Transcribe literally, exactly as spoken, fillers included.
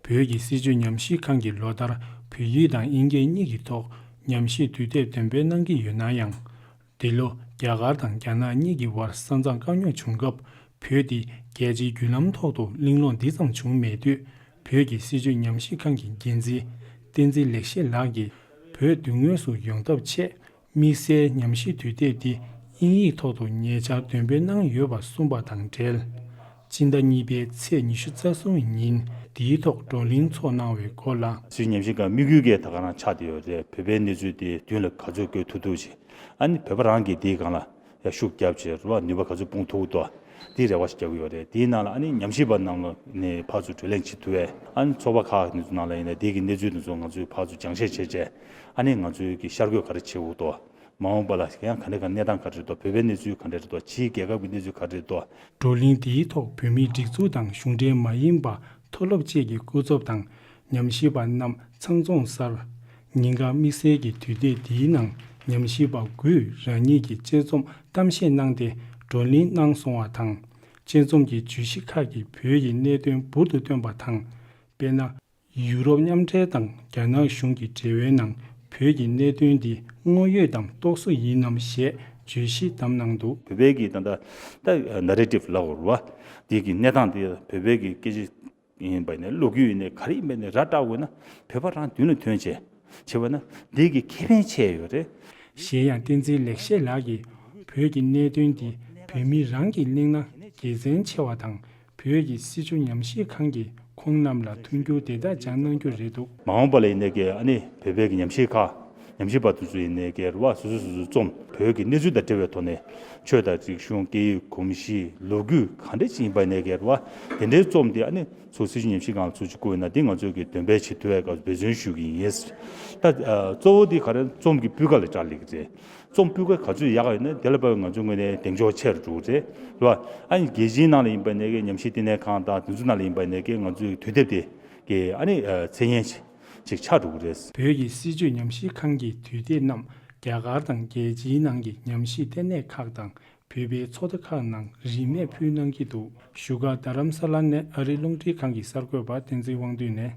བོད་ཀྱི་སྲིད་བྱུས་ཉམས་ཞིབ་ཁང་གིས་ལོ་ལྟར་བོད་ཡིག་དང་དབྱིན་སྐད་གཉིས་ཀྱི་ཐོག་ཉམས་ཞིབ་དུས་དེབ་འདོན་སྤེལ་གནང་གི་ཡོད་ན་ཡང་། འདི་ལོ་རྒྱ་གར་དང་རྒྱ་ནག་གཉིས་ཀྱི་བར་ས་མཚམས་དཀའ་རྙོག་བྱུང་སྐབས། བོད་འདི་རྒྱལ་སྤྱིའི་བརྒྱུད་ལམ་ཐོག་ཏུ་གླེང་སློང་འདི་ཙམ་བྱུང་མེད་དུས། བོད་ཀྱི་སྲིད་བྱུས་ཉམས་ཞིབ་ཁང་གི་འགན་འཛིན་བསྟན་འཛིན་ལེགས་བཤད་ལགས་ཀྱིས། བོད་མདུན་ངོས་སུ་ཡོང་ཐབས་ཆེད། དམིགས་བསལ་ཉམས་ཞིབ་དུས་དེབ་འདི་དབྱིན་ཡིག་ཐོག་ཏུ་ཉེ་ཆར་འདོན་སྤེལ་གནང་ཡོད་པ་གསུངས་པ་དང་འབྲེལ། སྤྱི་ཟླ་གཉིས་པའི་ཚེས་ཉི་ཤུ་རྩ་གསུམ་ཉིན་འདིའི་ཐོག་བགྲོ་གླེང་ཚོགས་གནང་བའི་སྐོར་ལ། སྲིད་ཉམས་ཞིབ་ཁང་དམིགས་ཡུལ་གྱི་ད་ག་རང་ཆགས་བསྡད་ཡོད་རེད། བོད་པའི་གནས་ཚུལ་དེ་མདུན་ལ་ག་ཚོད་བཀོད་ཐུབ་ཐུབ་བྱེད། ཨ་ནི་བོད་པ་རང་གིས་དེའི་སྒང་ལ་ཡ་ཤུགས་རྒྱབ་བྱས་རེད་བ། ནུས་པ་ག་ཚོད་སྤུངས་ཐུབ་ཐུབ་དེའི་རེ་བ་ཞིག་རྒྱག་གི་ཡོད་རེད། དེའི་ནང་ལ་ཨ་ནི་ཉམས་ཞིབ་པ་རྣམས་ལ་ནས་ཕར་ཚུར་བགྲོ་གླེང་བྱེད་ཐུབ་པས། ཨ་ནི་ཚོགས་པ་ཁག་གི་ནང་ལ་ཡིན་ན་དེའི་གི་གནས་ཚུལ་དེ་ཚོ་ང་ཚོས་ཕར་ཚུར་སྦྱང་བཤད་བྱས་བྱས། ཨ་ནི་ང་ཚོའི་གི་ཤར་བསྐྱོད་ག་རེ་བྱེད་དགོས་འདུག་མ་འོངས་པ་ལ་ཡང་ག་འདྲ་ག་གནས་སྟངས་ག་རེ་འདུག་བོད་པའི་གནས་ཚུལ་ག་འདྲ་རེད་འདུག་ཕྱིའི་རྒྱལ་ཁབ་ཀྱི་གནས་ཚུལ་ག་རེ་རེད་འདུག་བགྲོ་གླེང་འདིའི་ཐོག་བོད་མིའི་སྒྲིག་འཛུགས་དང་གཞུང་འབྲེལ་མ་ཡིན་པ་མཐོ་སློབ་བཅས་ཀྱི་སྐུ་ཚབ་དང་ཉམས་ཞིབ་པ་རྣམས་ཚང་འཛོམས་སར། ཉིན་གང་དམིགས་བསལ་གྱི་དུས་དེབ་འདིའི་ནང་ཉམས་ཞིབ་པ་དགུས་རང་ཉིད་ཀྱི་དཔྱད་རྩོམ་གཏམ་བཤད་གནང་སྟེ་བགྲོ་གླེང་གནང་སོང་བ་དང་། དཔྱད་རྩོམ་གྱི་བརྗོད་གཞི་ཁག་གིས་བོད་ཀྱི་གནད་དོན་འབུར་དུ་བཏོན་པ་དང་། དཔེར་ན། ཡུ་རོབ་མཉམ་འབྲེལ་དང་རྒྱ་ནག་གཞུང་གི་འབྲེལ་བའི་ནང་བོད་ཀྱི་གནད་དོན་འདི་དངོས་ཡོད་དམ་རྟོག་བཟོ་ཡིན་ནམ་ཞེས་བརྗོད་གཞི་བདམས་གནང་འདུག་བོད་པའི་གི་ད་ལྟ་ད་ནེ་རེ་ཊིབ་ལབ་དགོས་རེད་བ། འདི་གི་གནས་སྟངས་འདི་བོད་པའི་གི་སྐད་ཆ་ཡིན་པ་ཡིན་ན། ལོ་རྒྱུས་ཡིན་ནའི་ག་རེ་ཡིན་པ་ཡིན་ནའི་ར་སྤྲད་དགོས་ན་བོད་པ་རང་མདུན་ལ་ཐོན་བྱས་བྱས་པ་ན་འདི་གི་ཁེ་ཕན་ཆེ་ཡོད་རེད། གཞན་ཡང་བསྟན་འཛིན་ལེགས་བཤད་ལགས་ཀྱིས་བོད་ཀྱི་གནད་དོན་འདི་བོད་མི་རང་གིས་གླེང་ན་དགེ་མཚན་ཆེ་བ་དང་། བོད་ཀྱི་སྲིད་བྱུས་ཉམས་ཞིབ་ཁང་གིས་ཁོང་རྣམས་ལ་མཐུན་འགྱུར་དེ་དག་སྦྱང་གནང་རྒྱུ་རེད་འདུག་མ་འོངས་པ་ལ་ཡིན་ནའི་གི་ཨ་ནི་བོད་པའི་གི་ཉམས་ཞིབ་ཁག་ཉམས་ཞིབ་པ་དེ་ཚོ་ཡིན་ནའི་གི་རེད་བ། སོ་སོ་སོ་སོའི་རྩོམ་བོད་ཀྱི་གནས་ཚུལ་དང་འབྲེལ་བའི་ཐོག་ནས་ཆོས་དང་རིག་གཞུང་སྐད་ཡིག་གོམས་གཤིས་ལོ་རྒྱུས་ག་འདྲ་ཅིག་ཡིན་པ་ཡིན་ནའི་གི་རེད་བ། དེ་འདྲའི་རྩོམ་དེ་ཨ་ནི་ཚུར་སྲིད་བྱུས་ཉམས་ཞིབ་ཁང་ལ་ཚུར་ཅིག་བསྐུར་ཡོད་ན་དེ་ང་ཚོས་གི་འདོན་སྤེལ་བྱེད་ཐུབ་པའི་སྐབས་འབད་བརྩོན་ཞུ་གི་ཡིན། ད་གཙོ་བོ་དེ་ག་རེ་རྩོམ་གྱི་སྤུས་ཀ་ལ་བཀྲག་ལས་ཀྱི་རེད། རྩོམ་སྤུས་ཀ་ག་ཚོད་ཡག་ཡོད་ན་དེ་ལ་དཔག་པའི་ང་ཚོའི་ངོས་ནས་གདེང་འཇོག་ཆེ་རུ་འགྲོ་གི་རེད། རེད་བ། ཨ་ནི་རྒྱལ་སྤྱིའི་ནང་ལ་ཡིན་པ་ནས་ཀྱི་ཉམས་ཞིབ་ལྟེ་གནས་ཁང་དང་དེ་ཚོ་ནང་ལ་ཡིན་པ་ནས་ཀྱི་ང་ཚོའི་དུས་དེབ་དེ་གི་ཨ་ནི་མཚན་སྙན་ཅིག་ཆགས་འགྲོ་གི་རེད། བོད་ཀྱི་སྲིད་བྱུས་ཉམས་ཞིབ་ཁང་གི་དུས་དེབ་རྣམས་རྒྱ་གར་དང་རྒྱལ་སྤྱིའི་ནང་གི་ཉམས་ཞིབ་ལྟེ་གནས་ཁག་དང་བོད་པའི་ཚོགས་སྡེ་ཁག་ནང་རིན་མེད་ཕུལ་གནང་གི་འདུག་བཞུགས་སྒར་རྡ་རམ་ས་ལ་ནས་ཨ་རིའི་རླུང་འཕྲིན་ཁང་གི་གསར་འགོད་པ་བསྟན་འཛིན་དབང་འདུས་ནས།